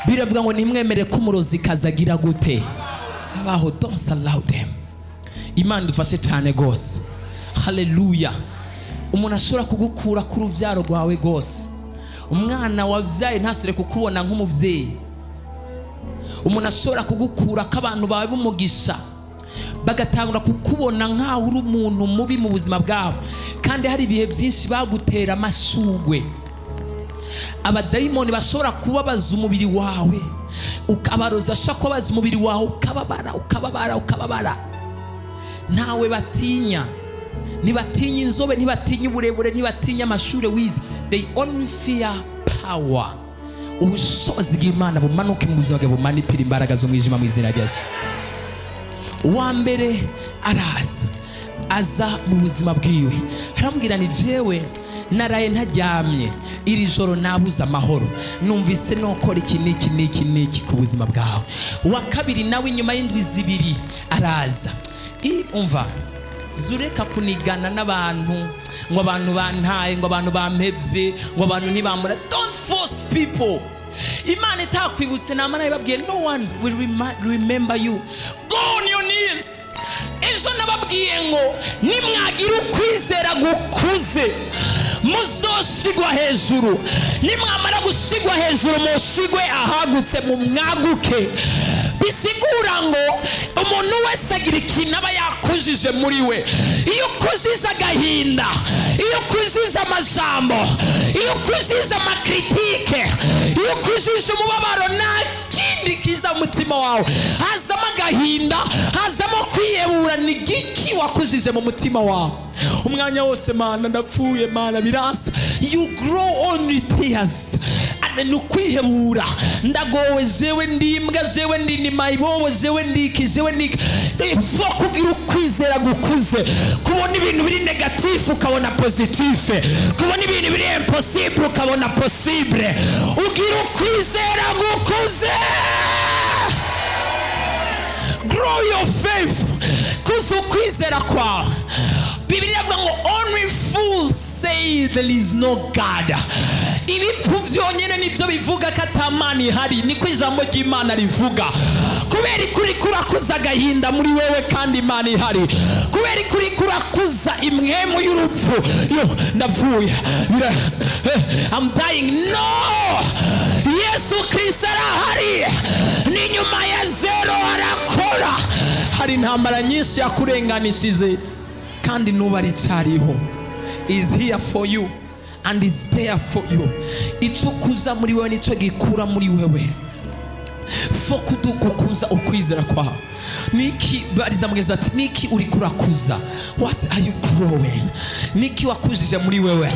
Biravuga ngo ntimwemere ko umurozikazi agira gute? Abaho. Don't allow them. Imana idufashe cyane rwose. Haleluya. Umuntu ashobora kugukura ku rubyaro rwawe rwose, umwana wabyaye ntasubire kukubona nk'umubyeyi. Umuntu ashobora kugukura ko abantu bawe b'umugisha, bagatangura kukubona nk'aho uri umuntu mubi mu buzima bwabo, kandi hari ibihe byinshi bagutera amashugwe. Abadayimoni bashobora kubabaza umubiri wawe, abarozi bashobora kubabaza umubiri wawe, ukababara, ukababara, ukababara. Ntawe batinya. Ntibatinya inzobe, ntibatinya uburebure, ntibatinya amashuri wize. They only fear power. Ubushobozi bw'Imana bumanuke mu buzima bwawe, bumanipira imbaraga z'umwijima mu izina rya Yesu. Uwa mbere araza, aza mu buzima bwiwe, aramubwira: "Ni jewe naraye ntaryamye iri joro, nabuze amahoro, numvise nokora iki n'iki n'iki n'iki ku buzima bwawe." Uwa kabiri nawe inyuma y'indwi 2 araza. Umva, zureka kunigana n'abantu ngo abantu bantaye, ngo abantu bampevye, ngo abantu ntibambona. Don't force people. Imana itakwibutse, nama nabibabwiye, no one will remember you. Go on your knees. Ejo nababwiye ngo nimwagira ukwizera gukuze, muzoshigwa hejuru. Nimwamara gushigwa hejuru, mushigwe ahagutse, mu mwaguke. Bisigura ngo umuntu wese agira ikintu aba yakujije muri we. Iyo ukujije agahinda, iyo ukujije amajambo, iyo ukujije ama critiques, iyo ukujije umubabaro, nta kindi kiza mu mutima wawe, hazamo agahinda, hazamo kwiyebura. Ni giki wakujije mu mutima wawe? Umwanya wose: "Mana, ndapfuye, Mana, birasa." You grow only tears. Ni ukwihebura: "Ndagowe, jewe ndi imbwa, jewe ndi ni mayibobo, jewe ndiki, jewe ndiki." Ifo kugira ukwizera gukuze, kubona ibintu biri négatif ukabona positif, kubona ibintu biri impossible ukabona possible. Ugira ukwizera gukuze. Grow your faith. Kuza ukwizera kwawe. Bibiliya ivuga ngo "Only fools say there is no God." Ibipfu byonyine nibyo bivuga ko atamana ihari, niko ijambo ry'Imana rivuga. Kubera ko uriko urakuza agahinda muri wewe kandi Imana ihari, kubera ko uriko urakuza imwemu y'urupfu: "Yo, ndapfuye, I'm dying." No, Yesu Kristo arahari, ni nyuma ya zero arakora. Hari intambara nyinshi yakurenganishije kandi n'ubu aricyariho. Is here for you and is there for you. Icyo ukuza muri wewe nicyo gikura muri wewe. Fo kudukukuza ukwizera kwawe. Niki? Bariza mugenzi ati: "Niki uri kurakuza? What are you growing?" Niki wakujije muri wewe?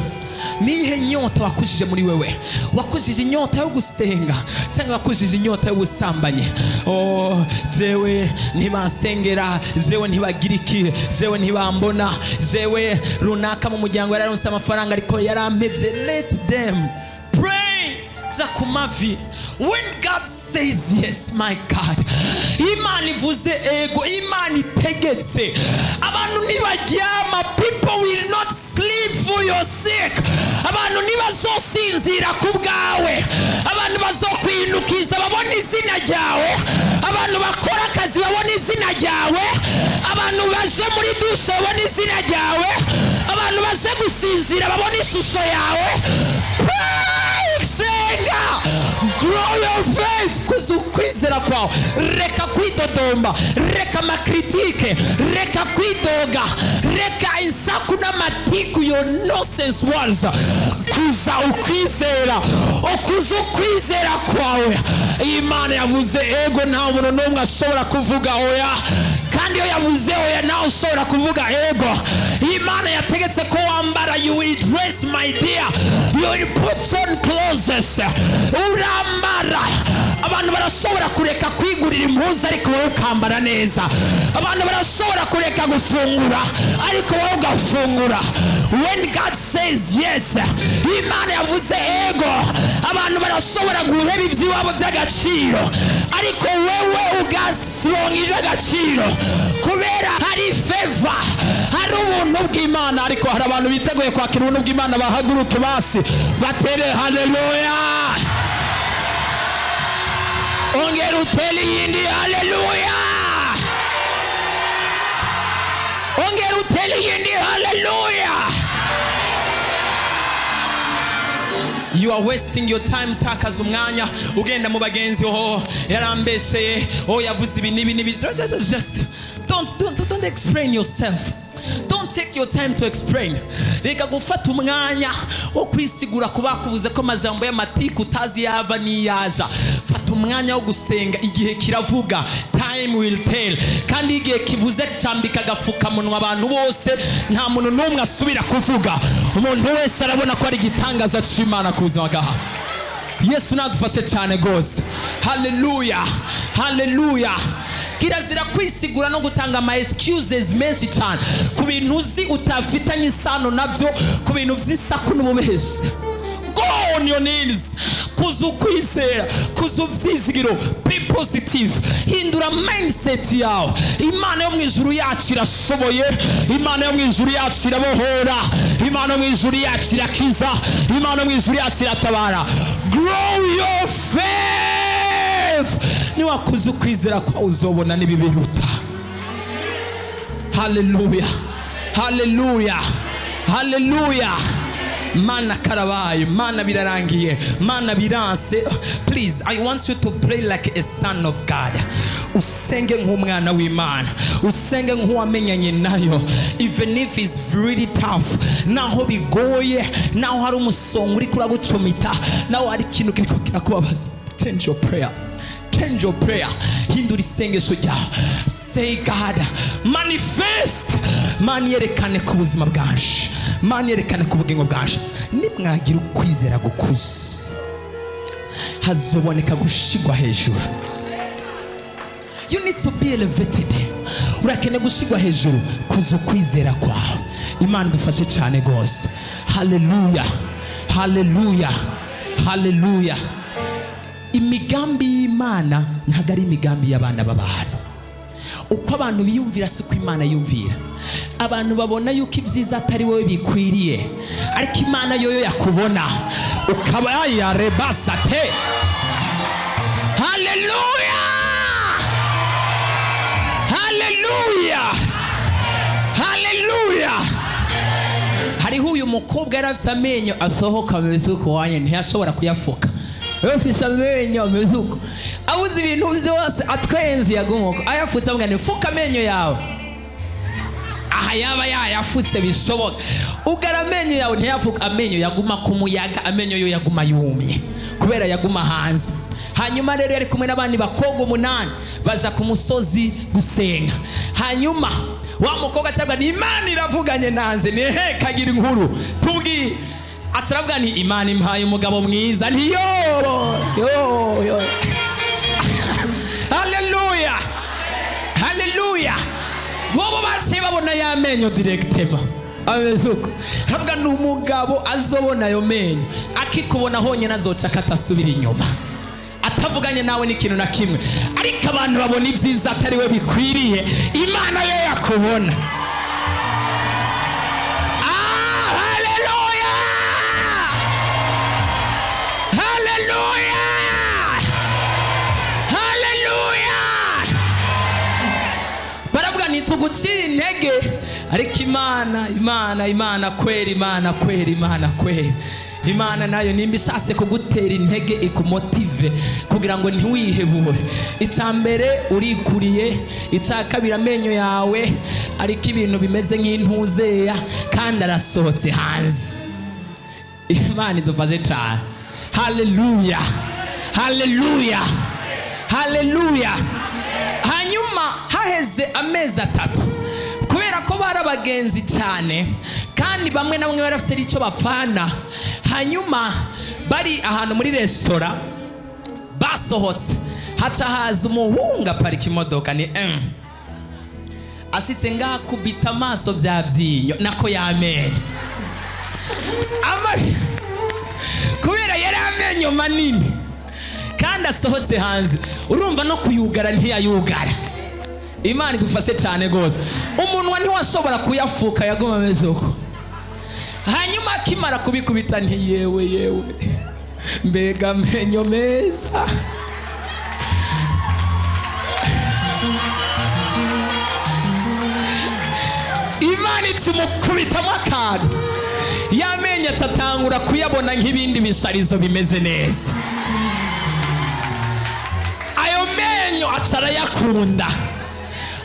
Nihe nyota wakujije muri wewe? Wakujije inyota yo gusenga cyangwa wakujije inyota y'ubusambanyi? "Oh, jewe ntibansengera, jewe ntibagira iki, jewe ntibambona, jewe runaka mu muryango yararonse amafaranga ariko yarampevye." Let them pray. Za ku mavi. When God says yes, my God, Imana ivuze ego, Imana itegetse, abantu ntibaryama. People will not sleep for your sake. Abantu ntibazosinzira ku bwawe. Abantu bazokwinukiza babona izina ryawe. Abantu bakora akazi babona izina ryawe. Abantu baje muri douche babona izina ryawe. Abantu baje gusinzira babona ishusho yawe. Pray, senga. Grow your faith. Kuza ukwizera kwawe. Reka kwidodomba, reka ama critiques, reka kwidoga, reka insaku n'amatiku, your nonsense words. Kuza ukwizera, ukuza ukwizera kwawe. Imana yavuze ego, nta muntu n'umwe ashobora kuvuga oya, kandi iyo yavuze oya, nawe ushobora kuvuga ego. Imana yategetse ko wambara, you will dress, my dear. You will put on clothes. Urambara. Abantu barashobora kureka kwigurira impuzu, ariko wowe ukambara neza. Abantu barashobora kureka gufungura, ariko wowe ugafungura. When God says yes, Imana yavuze ego, abantu barashobora guheba iby'iwabo by'agaciro, ariko wewe ugasonga iby'agaciro, kubera hari favor, hari ubuntu bw'Imana. Ariko hari abantu biteguye kwakira ubuntu bw'Imana? Bahaguruke basi batere haleluya. Ongera utere iyindi haleluya. Ongera utere iyindi haleluya. You are wasting your time. Utakaza umwanya ugenda mu bagenzi: "Oh, yarambesheye, oh, yavuze ibi n'ibi n'ibi." Just don't explain yourself. Don't take your time to explain. Reka gufata umwanya wo kwisigura ku bakuvuze ko amajambo y'amatiku utazi yava n'iyaja. Fata umwanya wo gusenga. Igihe kiravuga, time will tell. Kandi iyo igihe kivuze, cyambika agapfukamunwa abantu bose, nta muntu n'umwe asubira kuvuga. Umuntu wese arabona ko ari igitangaza c'Imana ku buzima bwawe. Yesu nadufashe cyane rwose. Haleluya, haleluya. Kirazira kwisigura no gutanga ama excuses menshi cyane ku bintu uzi utafitanye isano nabyo, ku bintu by'isaku n'ububeshi. Go on your knees. Kuza ukwizera, kuza ubyizigiro. Be positive. Hindura mindset yawe. Imana yo mu ijuru yacu irashoboye. Imana yo mu ijuru yacu irabohora. Imana yo mu ijuru yacu irakiza. Imana yo mu ijuru yacu iratabara. Grow your faith. Niwakuza ukwizera kwawe, uzobona n'ibibiruta. Haleluya, haleluya, haleluya. Mana, karabaye. Mana, birarangiye. Mana, biranse. Please, I want you to pray like a son of God. Usenge nk'umwana w'Imana, usenge nk'uwamenyanye nayo. Even if it's really tough, naho bigoye, naho hari umusonga uri kuragucumita, naho hari ikintu kiriko kirakubabaza, change your prayer, change your prayer. Hindura isengesho ryawe. Say, "God, manifest. Mana, yerekane ku buzima bwanje. Mana, yerekane ku bugingo bwanje." Nimwagira ukwizera gukuze, hazoboneka gushigwa hejuru. You need to be elevated. Urakeneye gushigwa hejuru. Kuza ukwizera kwawe. Imana idufashe cyane rwose. Haleluya, haleluya, haleluya. Imigambi y'Imana ntabwo ari imigambi y'abana b'abantu. Uko abantu biyumvira si uko Imana yumvira. Abantu babona yuko ibyiza atari wowe bikwiriye, ariko Imana yoyo yakubona ukaba yarebasate. Haleluya, haleluya, haleluya. Hariho uyu mukobwa yari afite amenyo asohoka ameze uko wanye, ntiyashobora kuyafuka. Ufise amenyo ameze uko, abuze ibintu byose, atwenze, yagumuka ayafutse. Avuga ni fuka amenyo yawe. Aha yaba yayafutse bishoboka, ugara amenyo yawe, ntiyafuka. Amenyo yaguma ku muyaga, amenyo yo yaguma yumye kubera yaguma hanze. Hanyuma rero yari kumwe n'abandi bakobwa umunani, baja ku musozi gusenga. Hanyuma wa mukobwa cyangwa ni "Imana iravuganye nanze." Ni he? Kagira inkuru tubwiye. Ataravuga ni "Imana impaye umugabo mwiza." Nti yo yo yo! Haleluya, haleluya. Bobo baciye babona ya menyo directement ameze uko. Havuga ni umugabo azobona ayo menyo, akikubona honyine azoca akatasubira inyuma, atavuganye nawe n'ikintu na kimwe. Ariko abantu babona ibyiza atari we bikwiriye, Imana yo yakubona. Ah, haleluya, haleluya, haleluya. Baravuga ntituguciye intege, ariko Imana, Imana, Imana kwera, Imana kwera, Imana kwera. Imana nayo nimba ishatse kugutera intege, ikumotive kugira ngo ntiwihebure. Icya mbere urikuriye, icya kabiri amenyo yawe ariko ibintu bimeze nk'intuzeya kandi arasohotse hanze. Imana idufashe cyane. Haleluya, haleluya, haleluya. Hanyuma haheze amezi 3, kubera ko bari abagenzi cyane kandi bamwe na bamwe barafite icyo bapfana, hanyuma bari ahantu muri resitora basohotse, haca haza umuhungu, aparika imodoka. Ni ashitse ngaha, kubita amaso bya byinyo nako yamenyo. Kubera yari amenyo manini kandi asohotse hanze, urumva no kuyugara ntiyayugara. Imana idufashe cyane rwose. Umunwa ntiwashobora kuyafuka, yaguma ameze uko. Hanyuma akimara kubikubita, nti "Yewe yewe, mbega amenyo meza!" Ikimukubitamo akantu, y'amenyo atatangura kuyabona nk'ibindi bisharizo bimeze neza. Ayo menyo aca arayakunda.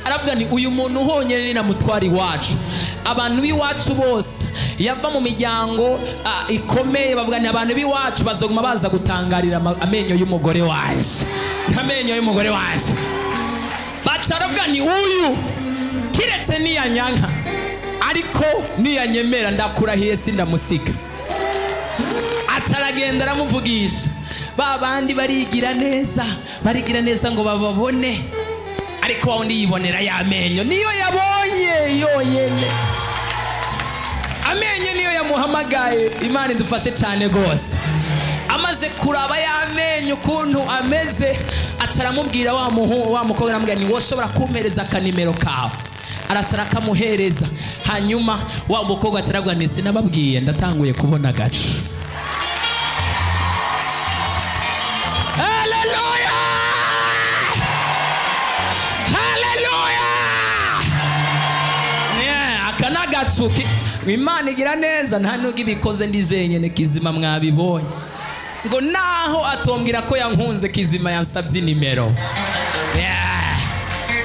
Aravuga ni uyu muntu honyine ninamutwara iwacu, abantu b'iwacu bose, yava mu miryango ikomeye, bavuga ni abantu b'iwacu bazoguma baza gutangarira amenyo y'umugore wanje, amenyo y'umugore wanje. Baca aravuga ni uyu kiretse niyanyanka, ariko niyanyemera ndakurahiye sindamusiga. Aca aragenda aramuvugisha. Ba bandi barigira neza, barigira neza ngo bababone, ariko wa wundi yibonera ya menyo. Niyo yabonye yonyene, amenyo niyo yamuhamagaye. Imana idufashe cyane rwose. Amaze kuraba ya menyo ukuntu ameze, aca aramubwira wa mukobwa, aramubwira ni wowe ushobora kumpereza akanimero kawe? Arashara akamuhereza. Hanyuma wa mukobwa aca aravuga ni sinababwiye, ndatanguye kubona agacu. Haleluya, haleluya! Yeah, aka ni agacu. Imana igira neza, nta nubwo ibikoze ndi jenyine kizima. Mwabibonye ngo naho atombwira ko yankunze, kizima yansabye inimero. Yeah.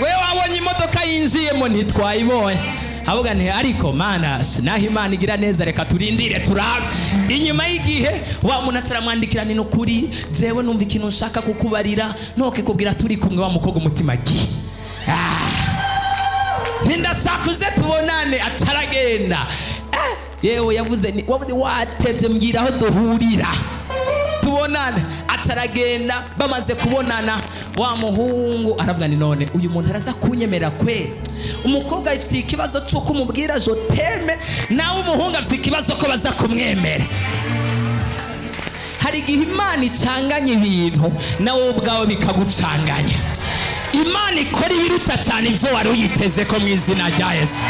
We wabonye imodoka yinjiyemo, ntitwayibonye. Avuga nti ariko mana, naho Imana igira neza, reka turindire turabe. Inyuma y'igihe wa muntu ataramwandikira ni nukuri jewe numva ikintu nshaka kukubarira ntukikubwira turi kumwe. Wa mukobwa umutima gi ntindashaka uze tubonane. Acaragenda. Yewe yavuze ni wabuze watevye, mbwira aho duhurira tubonane. Acaragenda. Bamaze kubonana, wa muhungu aravuga ni none uyu muntu araza kunyemera kwe? Umukobwa afite ikibazo cy'uko umubwira je t'aime, nawe umuhungu afite ikibazo ko baza kumwemera. Hari igihe Imana icanganya ibintu, nawe ubwawe bikagucanganya. Imana ikora ibiruta cyane ibyo wari uyiteze ko mu izina rya Yesu.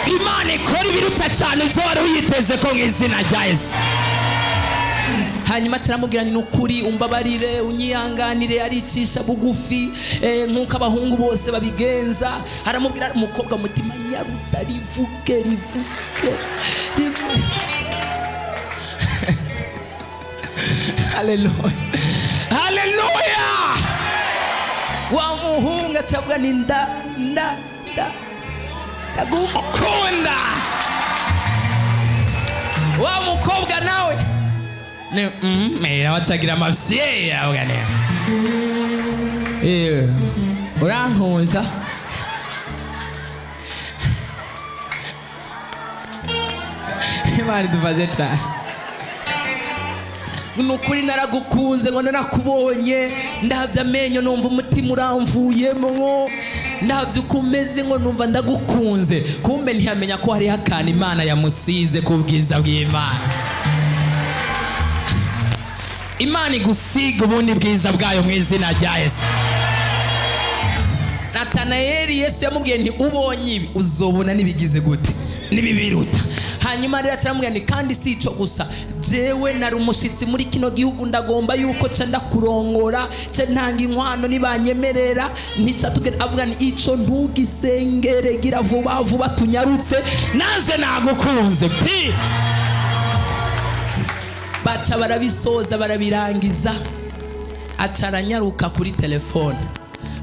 Imana ikora ibiruta cyane ibyo wari uyiteze ko mu izina rya Yesu. Hanyuma turamubwira ni ukuri umbabarire, unyihanganire. Aricisha bugufi nk'uko abahungu bose babigenza. Aramubwira. Umukobwa mutima nyarutsa rivuge, rivuge, rivuge. Haleluya, haleluya! Wa muhungu acavuga ni nda nda nda ndagukunda. Wa mukobwa nawe ni wacagira amafyeyi, avuga ni urankunza. Imana idufashe cyane. Ni ukuri naragukunze, ngo narakubonye, ndabya amenyo numva umutima uramvuyemo, ndabya uko umeze ngo numva ndagukunze. Kumbe ntiyamenya ko hariho akantu Imana yamusize ku bwiza bw'Imana. Imana igusiga ubundi bwiza bwayo mu izina rya Yesu. Natanayeli Yesu yamubwiye nti ubonye ibi uzobona n'ibigize gute, n'ibibiruta. Hanyuma rero aramubwira nti kandi si ico gusa, jewe nari umushyitsi muri kino gihugu, ndagomba yuko ca ndakurongora, ca ntanga inkwano nibanyemerera. Nticatubwira, avuga nti ico ntugisengere, gira vuba vuba tunyarutse, naze nagukunze pi. Baca barabisoza, barabirangiza. Aca aranyaruka kuri telefone,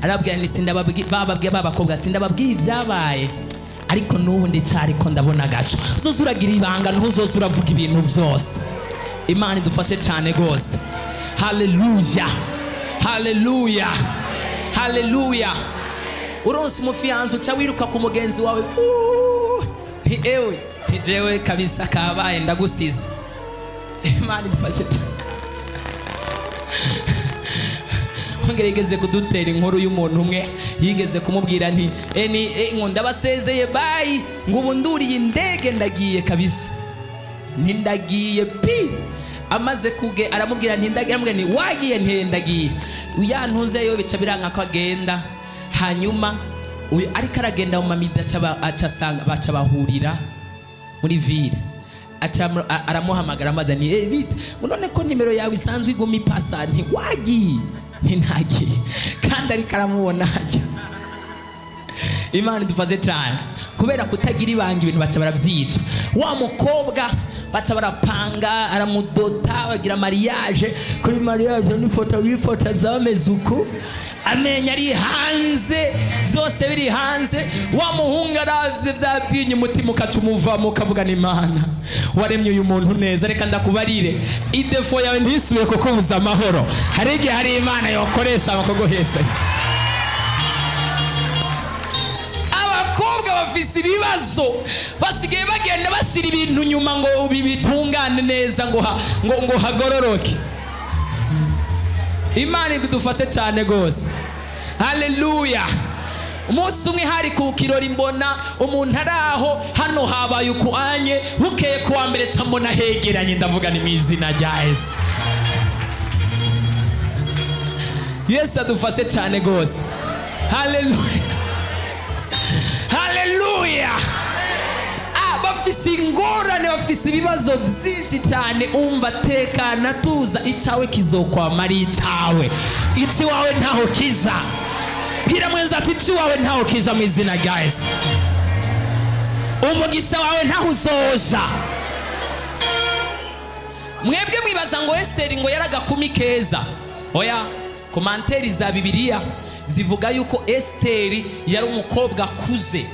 arabwira ni sindababwi bababwiye babakobwa, sindababwiye ibyabaye, ariko n'ubu ndicariko ndabona agaco. Uzoza uragira ibanga, ntuzoza uravuga ibintu byose. Imana idufashe cyane rwose. Haleluya, haleluya, haleluya! Uronse umufiyanzo, uca wiruka ku mugenzi wawe. Fuuu, nti ewe, nti jewe kabisa kabaye, ndagusize. Imana idufashe cyane. Ongera yigeze kudutera inkuru y'umuntu umwe yigeze kumubwira nti eni ngo ndabasezeye, bye, ngo ubu nduriye indege ndagiye kabisa, ntindagiye pi. Amaze kuge aramubwira nti ndagiye, aramubwira nti wagiye, nti ndagiye, yantuzeyo. Bica biranga ko agenda. Hanyuma uyu ariko aragenda mu mamida, aca asanga baca bahurira muri ville. Aca aramuhamagara amaze ni bite ngo none ko nimero yawe isanzwe iguma ipasa, nti wagiye, nti ntagiye, kandi ariko aramubona ajya. Imana idufashe cyane. Kubera kutagira ibanga, ibintu baca baravyica. Wa mukobwa baca barapanga, aramudota, bagira mariage. Kuri mariage n'ifoto bifotoza bameze uku, amenyo ari hanze, byose biri hanze. Wa muhungu aravye bya byinyo, umutima ukaca umuvamo, ukavuga: "Ni Imana waremye uyu muntu neza." Reka ndakubarire, i défaut yawe ntisubire kukubuza amahoro. Hari igihe hari Imana yokoresha bakaguhesa. Abakobwa bafise ibibazo, basigaye bagenda bashyira ibintu nyuma ngo bitungane neza, ngo hagororoke. Imana idufashe cyane rwose. Haleluya! Umunsi umwe hari ku kirori, mbona umuntu ari aho hano habaye ukuanye. Bukeye ku wa mbere ca mbona hegeranye. Ndavuga ni mu izina rya Yesu. Yesu adufashe cyane rwose. Haleluya, haleluya! Bafise ingorane, bafise ibibazo byinshi cyane. Umva, tekana, tuza, icyawe kizokwama ari icyawe. Ikiwawe ntaho kija. Bwira mwenza ati: "Ikiwawe ntaho kija mu izina rya Yesu. Umugisha wawe ntaho uzoja." Mwebwe mwibaza ngo Esiteri ngo yari agakumi keza. Oya, commentaires za Bibiliya zivuga yuko Esiteri yari umukobwa akuze,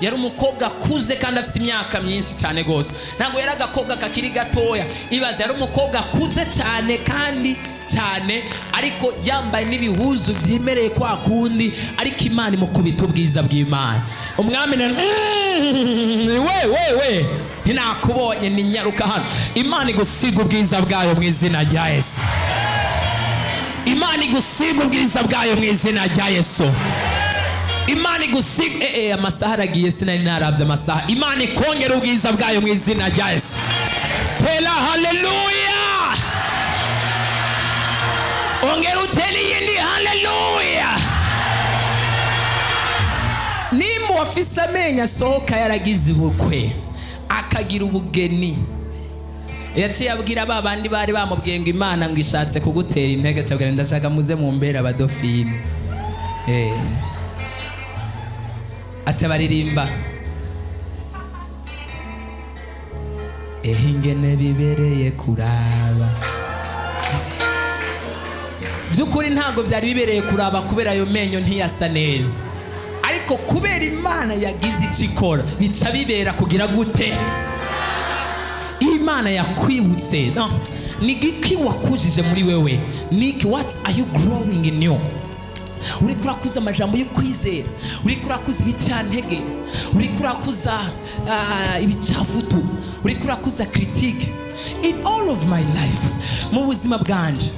yari umukobwa akuze kandi afite imyaka myinshi cyane rwose. Ntabwo yari agakobwa kakiri gatoya. Ibaze, yari umukobwa akuze cyane kandi cyane, ariko yambaye n'ibihuzu byimereye kwa kundi, ariko Imana imukubita ubwiza bw'Imana. Umwami na we we we ntinakubonye, ni nyaruka hano. Imana igusiga ubwiza bwayo mu izina rya Yesu. Imana igusiga ubwiza bwayo mu izina rya Yesu. Imana igusiga amasaha aragiye, sinari narabye amasaha. Imana ikongera ubwiza bwayo mu izina rya Yesu. Tera haleluya, ongera utere iyindi haleluya. Nimba uwafise amenyo asohoka yaragize ubukwe, akagira ubugeni, yaciye abwira ba bandi bari bamubwiye ngo Imana ngo ishatse kugutera intege, acabwira: "Ndashaka muze mumbere aba dauphine." Aca baririmba: "Ehe ingene bibereye kuraba." By'ukuri ntabwo byari bibereye kuraba, kubera ayo menyo ntiyasa neza, ariko kubera Imana yagize icyo ikora, bica bibera kugira gute? Imana yakwibutse. No, ni giki wakujije muri wewe? Niki? What are you growing in you? Uriko urakuza amajambo yo kwizera, uriko urakuza ibicantege, uriko urakuza ibicavutu, uriko urakuza critique. In all of my life, mu buzima bwanje,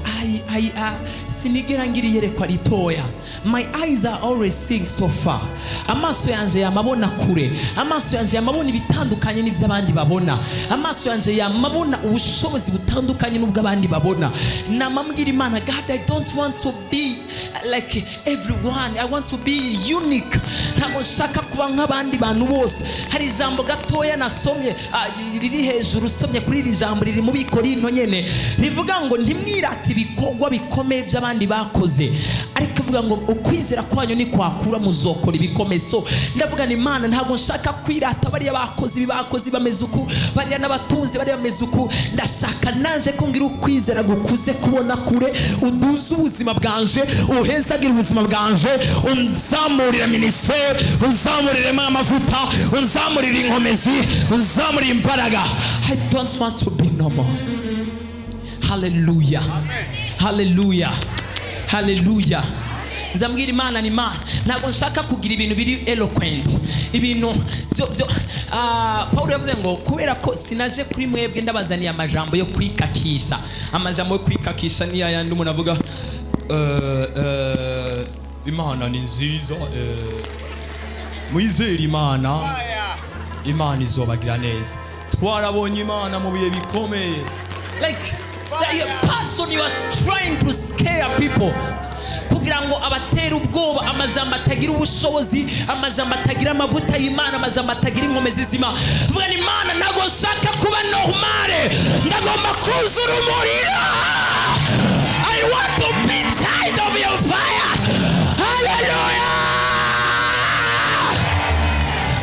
sinigera ngira iyerekwa ritoya. My eyes are always seeing so far. Amaso yanje yamabona kure, amaso yanje yamabona ibitandukanye n'ibyo abandi babona, amaso yanje yamabona ubushobozi butandukanye n'ubwo abandi babona. Namambwira Imana: "God, I don't want to be like everyone, I want to be unique." Ntabwo nshaka kuba nk'abandi bantu bose. Hari ijambo gatoya nasomye, riri hejuru. Usomye kuri iri jambo riri mu Bikorinto nyene, rivuga ngo ntimwirate ibikorwa bikomeye by'abandi bakoze, ariko ivuga ngo ukwizera kwanyu nikwakura muzokora ibikomeye. So ndavuga ni: "Imana, ntabwo nshaka kwirata bariya bakoze ibi, bakoze bameze uku, bariya n'abatunzi, bariya bameze uku. Ndashaka naje ko ngira ukwizera gukuze, kubona kure. Uduze ubuzima bwanje, uhezagire ubuzima bwanje, unzamurire minisiteri, unzamuriremo amavuta, unzamurire inkomezi, unzamurire imbaraga." I don't want to be normal. Haleluya, haleluya, haleluya! Nzambwira Imana ni: "Imana, ntabwo nshaka kugira ibintu biri eloquent, ibintu byo." Paul yavuze ngo kubera ko sinaje kuri mwebwe ndabazaniye amajambo yo kwikakisha. Amajambo yo kwikakisha ni yayandi umuntu avuga: "Imana ni nziza, mwizere Imana, Imana izobagira neza, twarabonye Imana mu bihe bikomeye." Like the person you are trying to scare people, kugira ngo abatere ubwoba, amajambo atagira ubushobozi, amajambo atagira amavuta y'Imana, amajambo atagira inkomezi z'Imana. Vuga ni: "Imana, ntabwo nshaka kuba normal, ndagomba kuzura umuriro. I want to be tied of your fire." Hallelujah,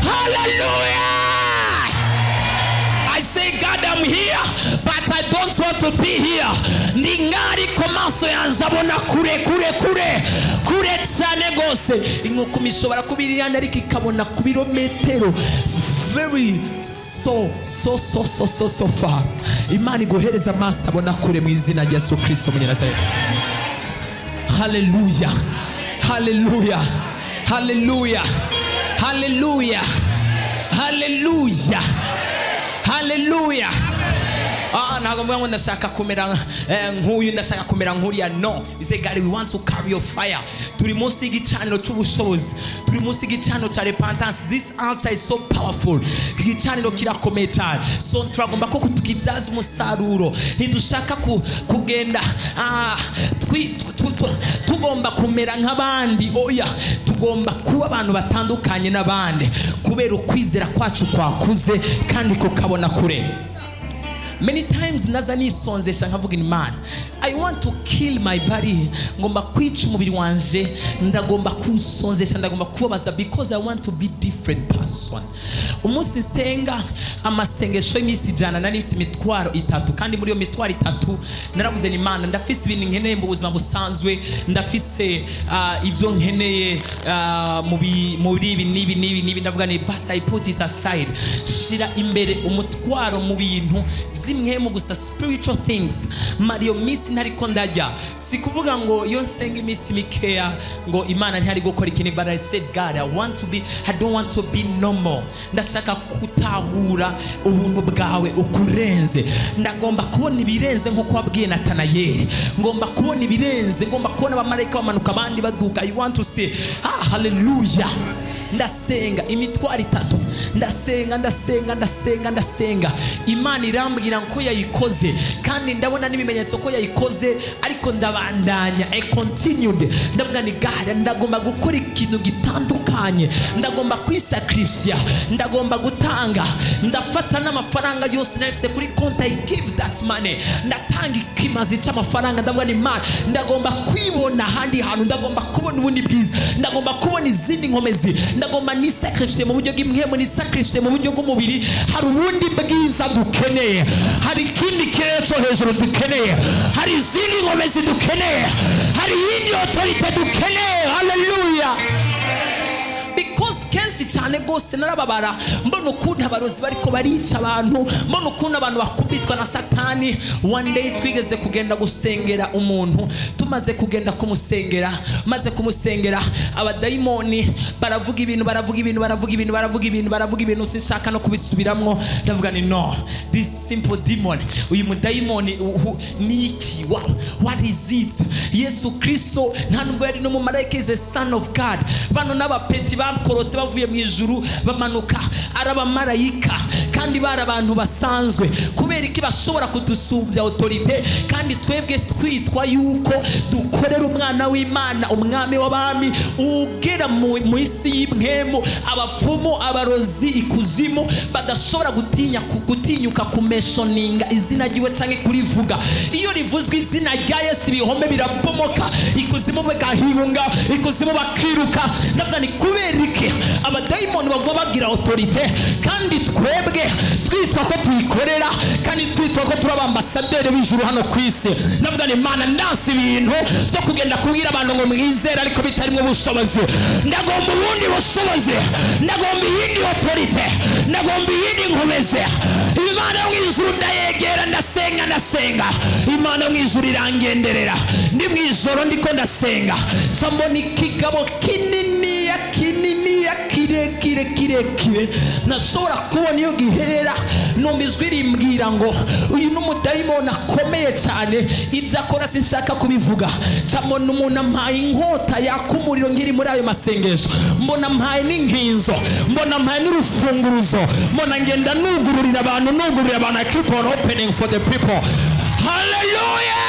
hallelujah! to be here. Ndi ngaha, ariko maso yanjye abona kure, kure, kure, kure cyane rwose. Inkukuma ishobora kuba iri hano, ariko ikabona ku birometero very so so so so so so far. Imana iguhereza amaso abona kure mu izina rya Yesu Kirisito Munyanazareti. Haleluya, haleluya, haleluya, haleluya, haleluya, haleluya. Ah, ntabwo mvuga ngo ndashaka kumera nk'uyu, ndashaka kumera nk'uriya. No, say, "God, we want to carry your fire." Turi munsi y'igicaniro cy'ubushobozi, turi munsi y'igicaniro cya repentance. This altar is so powerful. Iki gicaniro kirakomeye cyane, so turagomba ko tukibyaza umusaruro. Ntidushaka kugenda tugomba kumera nk'abandi. Oya, tugomba kuba abantu batandukanye n'abandi kubera ukwizera kwacu kwakuze kandi kukabona kure. Many times naza nisonzesha nkavuga, "Imana, I want to kill my body." Ngomba kwica umubiri wanje, ndagomba kuwusonzesha, ndagomba kubabaza because I want to be different person. Umunsi nsenga amasengesho y'iminsi 100, nari mfise imitwaro itatu, kandi muri iyo mitwaro itatu naravuze ni, "Imana, ndafise ibintu nkeneye mu buzima busanzwe, ndafise ibyo nkeneye muri ibi n'ibi n'ibi n'ibi." Ndavuga ni, "But I put it aside." Shira imbere umutwaro mu bintu by'impwemu gusa, spiritual things. Mara iyo minsi ntariko ndajya. Si kuvuga ngo iyo nsenga iminsi mikeya ngo Imana ntihari gukora ikintu, but I said, "God, I don't want to be normal. Ndashaka gutahura ubuntu bwawe ukurenze. Ndagomba kubona ibirenze nk'uko wabwiye Natanayeli. Ngomba kubona ibirenze, ngomba kubona abamarayika bamanuka, abandi baduka. I want to see." Ah, haleluya. Ndasenga imitwaro itatu, ndasenga, ndasenga, ndasenga, ndasenga. Imana irambwira ko yayikoze, kandi ndabona n'ibimenyetso ko yayikoze, ariko ndabandanya. I continued. Ndavuga ni, "God, ndagomba gukora ikintu gitandukanye, ndagomba kwisacrifiya, ndagomba gutanga." Ndafata n'amafaranga yose nari kuri konti, I give that money. Ndatanga ikimazi cy'amafaranga. Ndavuga ni, "Imana, ndagomba kwibona ahandi hantu, ndagomba kubona ubundi bwiza, ndagomba kubona izindi nkomezi, ndagomba nisacrifiye mu buryo bw'impwemu, nisacrifiye mu buryo bw'umubiri." Hari ubundi bwiza dukeneye, hari ikindi kirere cyo hejuru dukeneye, hari izindi nkomezi dukeneye, hari iyindi autorité dukeneye. Haleluya. Because kenshi cyane rwose narababara mbona ukuntu abarozi bariko barica abantu, mbona ukuntu abantu bakubitwa na Satani. One day twigeze kugenda gusengera umuntu. Tumaze kugenda kumusengera, maze kumusengera, abadayimoni baravuga ibintu, baravuga ibintu, baravuga ibintu, baravuga ibintu, baravuga ibintu, sinshaka no kubisubiramwo. Ndavuga ni, "No, this simple demon, uyu mudayimoni ni iki? What is it?" Yesu Kristo nta nubwo yari n'umumarayika, is a son of God. Bano n'abapeti bakorotse bavuye mu ijuru, bamanuka ari abamarayika, kandi bari abantu basanzwe. Kubera iki bashobora kudusumbya autorité, kandi twebwe twitwa yuko dukorera umwana w'Imana, umwami w'abami, ugera mu isi y'impwemu, abapfumu, abarozi, ikuzimu badashobora gutinyuka kumentioninga izina ryiwe cyangwa kurivuga? Iyo rivuzwe izina rya Yesu, ibihome birabomoka, ikuzimu bagahirunga, ikuzimu bakiruka. Ndavuga ni, kubera iki abadayimoni baguma bagira autorité, kandi twebwe twitwa ko tuyikorera, kandi twitwa ko turi abambasaderi b'ijuru hano ku isi? Ndavuga ni, "Imana, ndanse ibintu byo kugenda kubwira abantu ngo mwizere ariko bitarimo ubushobozi. Ndagomba ubundi bushobozi, ndagomba iyindi autorité, ndagomba iyindi nkomezi." Imana yo mu ijuru ndayegera, ndasenga, ndasenga. Imana yo mu ijuru irangenderera. Ndi mu ijoro ndiko ndasenga, nca mbona ikigabo kininiya, kininiya, kirekire, kirekire, ntashobora kubona iyo giherera. Numva ijwi rimbwira ngo uyu ni umudayimoni akomeye cyane, ibyo akora sinshaka kubivuga. Nca mbona umuntu ampaye inkota yaka umuriro nkiri muri ayo masengesho, mbona ampaye n'inkinzo, mbona ampaye n'urufunguruzo, mbona ngenda nugururira abantu, nugururira abantu. I keep on opening for the people. Hallelujah.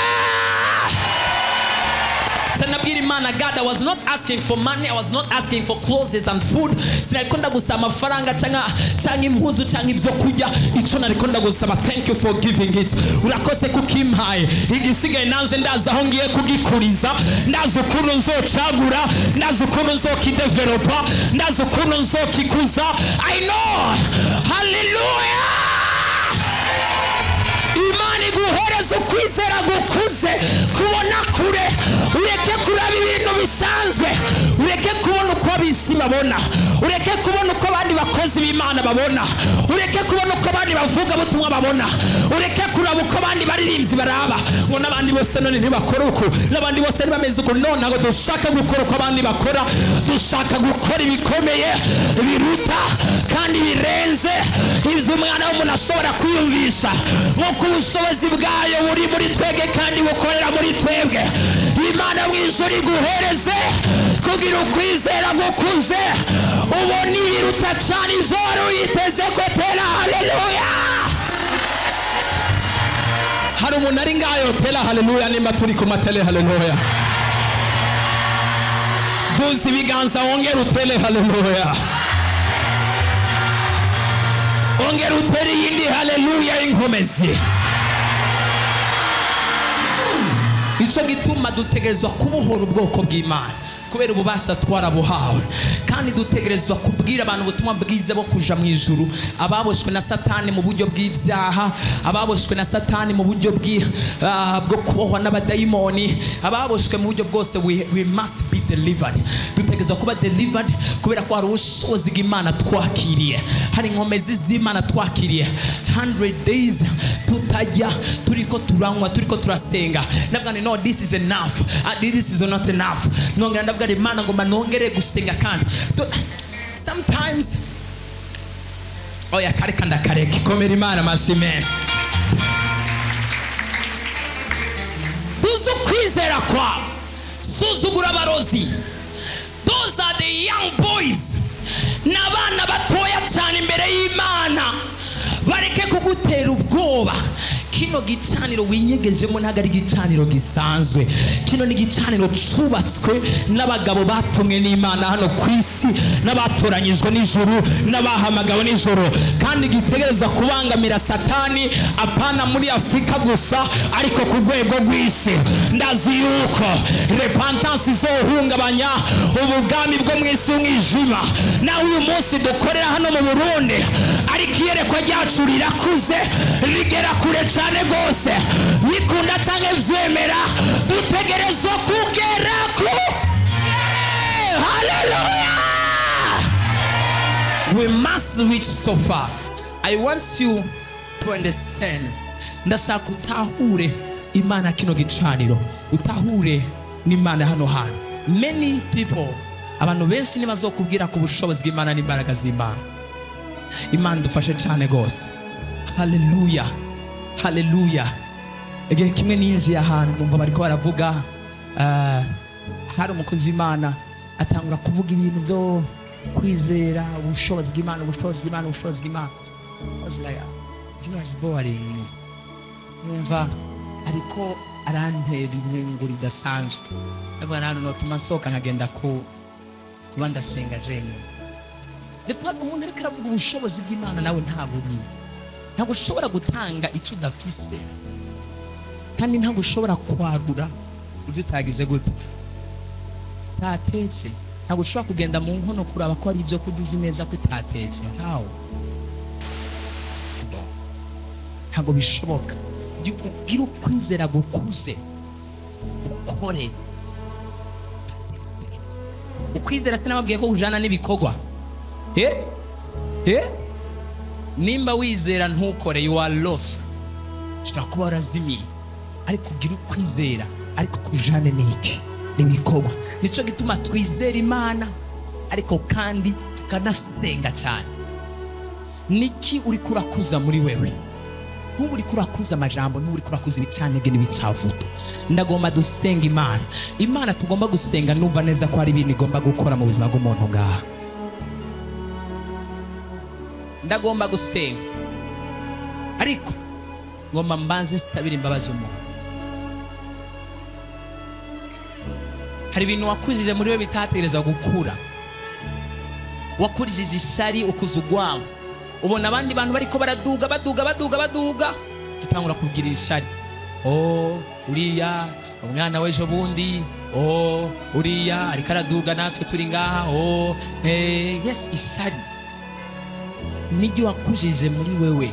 Nabwira Imana, "God, I was not asking for money, I was not asking for clothes and food. Sinariko ndagusaba amafaranga cyangwa impuzu cyangwa ibyo kurya. Icyo nariko ndagusaba, thank you for giving it, urakoze kukimpaye. Igisigaye nanje ndazi aho ngiye kugikuriza, ndazi ukuntu nzocagura, ndazi ukuntu nzokidevelopa, ndazi ukuntu nzokikuza. I know." Hallelujah. Imana iguhereza ukwizera gukuze, kubona kure. Ureke kuraba ibintu bisanzwe, ureke kubona uko ab'isi babona, ureke kubona uko abandi bakozi b'Imana babona, ureke kubona uko abandi bavuga butumwa babona, ureke kuraba uko abandi baririmbyi baraba, ngo n'abandi bose none ntibakora uku, n'abandi bose ntibameze uku. None ntabwo dushaka gukora uko abandi bakora, dushaka gukora ibikomeye biruta kandi birenze ibyo umwana w'umuntu ashobora kwiyumvisha, nk'uko ubushobozi bwayo buri muri twebwe kandi bukorera muri twebwe. Imana mu ijuru iguhereze kugira ukwizera gukuze, ubona ibiruta cyane ibyo wari uyiteze ko. Tera haleluya! Hari umuntu ari ngayo? Tera haleluya nimba turi ku matele. Haleluya! Duza ibiganza, wongere utere haleluya, ongera utere iyindi haleluya y'inkomezi. Nicyo gituma dutegerezwa kubohora ubwoko bw'Imana, kubera ububasha twarabuhawe, kandi dutegerezwa kubwira abantu ubutumwa bwiza bwo kuja mu ijuru. Ababoshwe na Satani mu buryo bw'ibyaha, ababoshwe na Satani mu buryo bwo kubohwa n'abadayimoni, ababoshwe mu buryo bwose, we must be delivered. Dutegerezwa kuba delivered kubera ko hari ubushobozi bw'Imana twakiriye, hari inkomezi z'Imana twakiriye. 100 days tutajya, turiko turanywa, turiko turasenga. Ndavuga nti: "No, this is enough. This is not enough." Nongera ndavuga nti: "Imana, ngomba nongere gusenga." Kandi sometimes, oya, kareka ndakareke. Komera Imana amashyi menshi. Tuzi ukwizera kwawe, suzugura abarozi. Those are the young boys, ni abana batoya cyane imbere y'Imana. Bareke kugutera ubwoba. Kino gicaniro winyegejemo ntabwo ari igicaniro gisanzwe. Kino ni igicaniro cyubatswe n'abagabo batumwe n'Imana hano ku isi, n'abatoranyijwe n'ijuru, n'abahamagawe n'ijuru, kandi gitegerezwa kubangamira Satani, apana muri Afurika gusa, ariko ku rwego rw'isi. Ndazi yuko repentance izohungabanya ubwami bwo mu isi y'umwijima. Nawe uyu munsi dukorera hano mu Burundi, ariko iyerekwa ryacu rirakuze, rigera kure cyane rwose. Bikunda cyangwa byemera, dutegerezwa kugera ku haleluya. We must reach so far. I want you to understand, ndashaka utahure Imana kino gicaniro, utahure n'Imana hano hantu. Many people, abantu benshi ntibazokubwira ku bushobozi bw'Imana n'imbaraga z'Imana. Imana dufashe cyane rwose. Haleluya, haleluya! Igihe kimwe ninjiye ahantu, numva bariko baravuga, hari umukozi w'Imana atangura kuvuga ibintu byo kwizera, ubushobozi bw'Imana, ubushobozi bw'Imana, ubushobozi bw'Imana. I was like, "It was boring me." Numva ariko arantera irungu ridasanzwe. Ndavuga nta notuma nsohoka nkagenda ku kuba ndasenga jenyine. The part umuntu ariko aravuga ubushobozi bw'Imana, nawe ntaburi. Ntabwo ushobora gutanga icyo udafise, kandi ntabwo ushobora kwagura ibyo utagize gute, utatetse. Ntabwo ushobora kugenda mu nkono kuraba ko hari ibyo kurya uzi neza ko utatetse. Ntawe, ntabwo bishoboka. Jya ugira ukwizera gukuze, ukore, participate. Ukwizera sinababwiye ko kujana n'ibikorwa? Nimba wizera ntukore, you are lost, ushobora kuba warazimiye. Ariko ugira ukwizera, ariko kujane n'iki? N'ibikorwa. Nicyo gituma twizera Imana, ariko kandi tukanasenga cyane. Niki uri kurakuza muri wewe? Ntuba uri kurakuza amajambo, ntuba uri kurakuza ibicantege n'ibicavuto. Ndagomba dusenga Imana. Imana tugomba gusenga, numva neza ko hari ibintu igomba gukora mu buzima bw'umuntu ngaha. Ndagomba gusenga, ariko ngomba mbanze nsabire imbabazi umuntu. Hari ibintu wakujije muri we bitategerezwa gukura. Wakurije ishari, ukuza ugwawe, ubona abandi bantu bariko baraduga, baduga, baduga, baduga, tutangura kugira ishari. Oh, uriya umwana w'ejo bundi, oh, uriya ariko araduga, natwe turi ngaha. Oh, yes, ishari niryo wakujije muri wewe.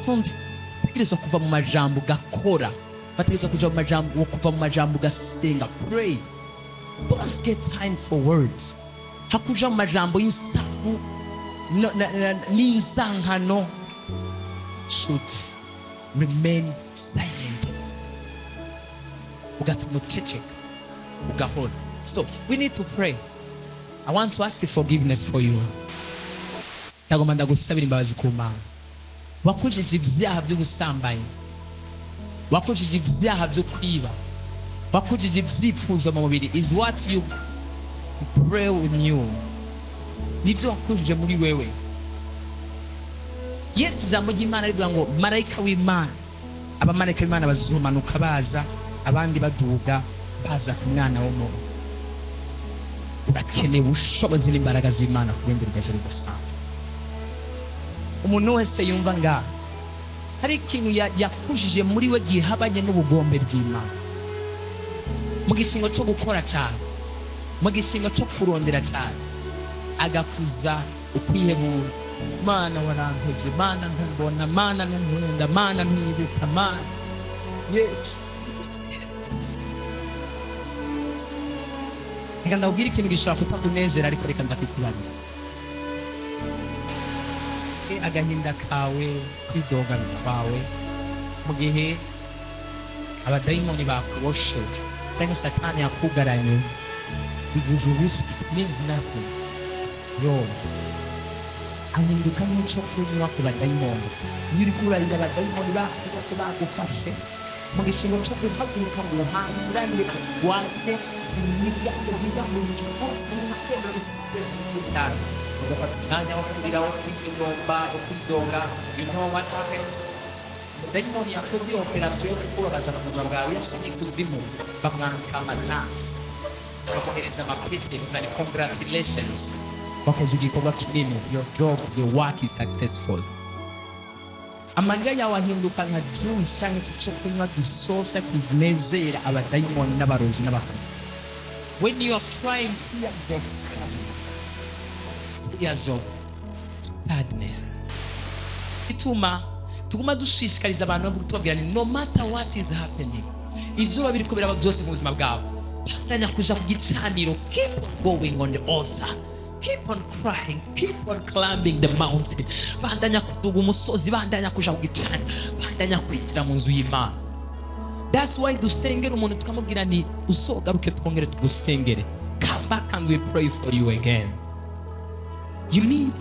Don't Utegerezwa kuva mu majambo ugakora. Bategerezwa kuja mu majambo, kuva mu majambo ugasenga. Pray. Don't get time for words. Hakuja mu majambo y'insaku n'inzankano. Should remain silent, ugatuma uceceka, ugahora. So we need to pray. I want to ask forgiveness for you. Ndagomba ndagusabira imbabazi ku Mana. Wakujije ibyaha by'ubusambanyi, wakujije ibyaha byo kwiba, wakujije ibyifuzo mu mubiri, is what you pray with you, nibyo wakujije muri wewe. Yesu, ijambo ry'Imana rivuga ngo marayika w'Imana, abamarayika b'Imana bazumanuka baza, abandi baduga baza ku mwana w'umuntu. Urakeneye ubushobozi n'imbaraga z'Imana ku rundi rugero rudasanzwe. Umuntu wese yumva ngaha hari ikintu yakujije muri we gihabanye n'ubugombe bw'Imana, mu gishingo cyo gukora cyane, mu gishingo cyo kurondera cyane, agakuza ukwihebura: "Mana, warampevye. Mana, ntumbona. Mana, ntunkunda. Mana, ntibuka. Mana, Yesu, Yesu." Reka ndakubwira ikintu gishobora kutakunezera, ariko reka ndakikubarira. Agahinda kawe, kwidoga kwawe, mu gihe abadayimoni bakuboshe cyangwa Satani yakugaranye, bivuze ubusa. It means nothing. Yo ahinduka nk'icyo kunywa ku badayimoni. Iyo uriko urarira, abadayimoni bakuboshe, bagufashe, mu gishingo cyo guhaguruka ngo uhanganire, kurwanye imiryango hose, ugafata umwanya wo kurira, wo kwiyomba, wo kwidoga. You know what happens? Dayimoni yakoze iyo operasiyo yo kukubabaza mu buzima bwawe, yasomye ikuzimu, bamwambika amatasi, bamuhereza amapete na "Congratulations, wakoze igikorwa kinini. Your job, your work is successful." Amarira yawe ahinduka nka juice cyangwa se icyo kunywa gisosa kinezera abadayimoni n'abarozi n'abakuru. When you are crying tears of sadness, ituma tuguma dushishikariza abantu, tubabwira ni no matter what is happening, ibyo biba biriko biraba byose mu buzima bwawe, bandanya kuja ku gicaniro. Keep on going on the altar, keep on crying, keep on climbing the mountain. Bandanya kuduga umusozi, bandanya kuja ku gicaniro, bandanya kwinjira mu nzu y'Imana. That's why dusengera umuntu, tukamubwira ni uzogaruke twongere tugusengere. Come back and we pray for you again. You need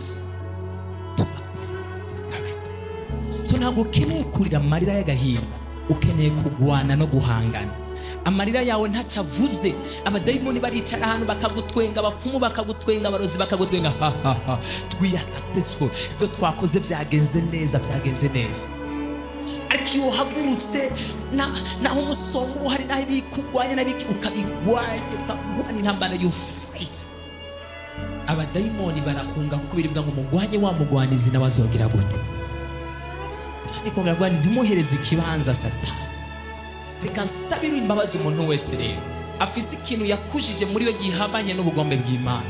to not be discouraged. So ntabwo ukeneye kurira amarira y'agahinda, ukeneye kurwana no guhangana. Amarira yawe ntacyo avuze. Abadayimoni baricara ahantu bakagutwenga, abapfumu bakagutwenga, abarozi bakagutwenga: "Ha ha ha, we are successful, ibyo twakoze byagenze neza, byagenze neza." Ariko iyo uhagurutse, naho umusongo uhari, naho ibikurwanya n'abiki, ukabirwanya, ukarwana intambara, you fight, abadayimoni barahunga, kuko birivuga ngo mugwanye wa mugwanizi nawe azogira gute? Kandi kongera kuvuga ntimuhereze ikibanza Satani. Reka nsabire imbabazi umuntu wese rero afise ikintu yakujije muri we gihabanye n'ubugombe bw'Imana.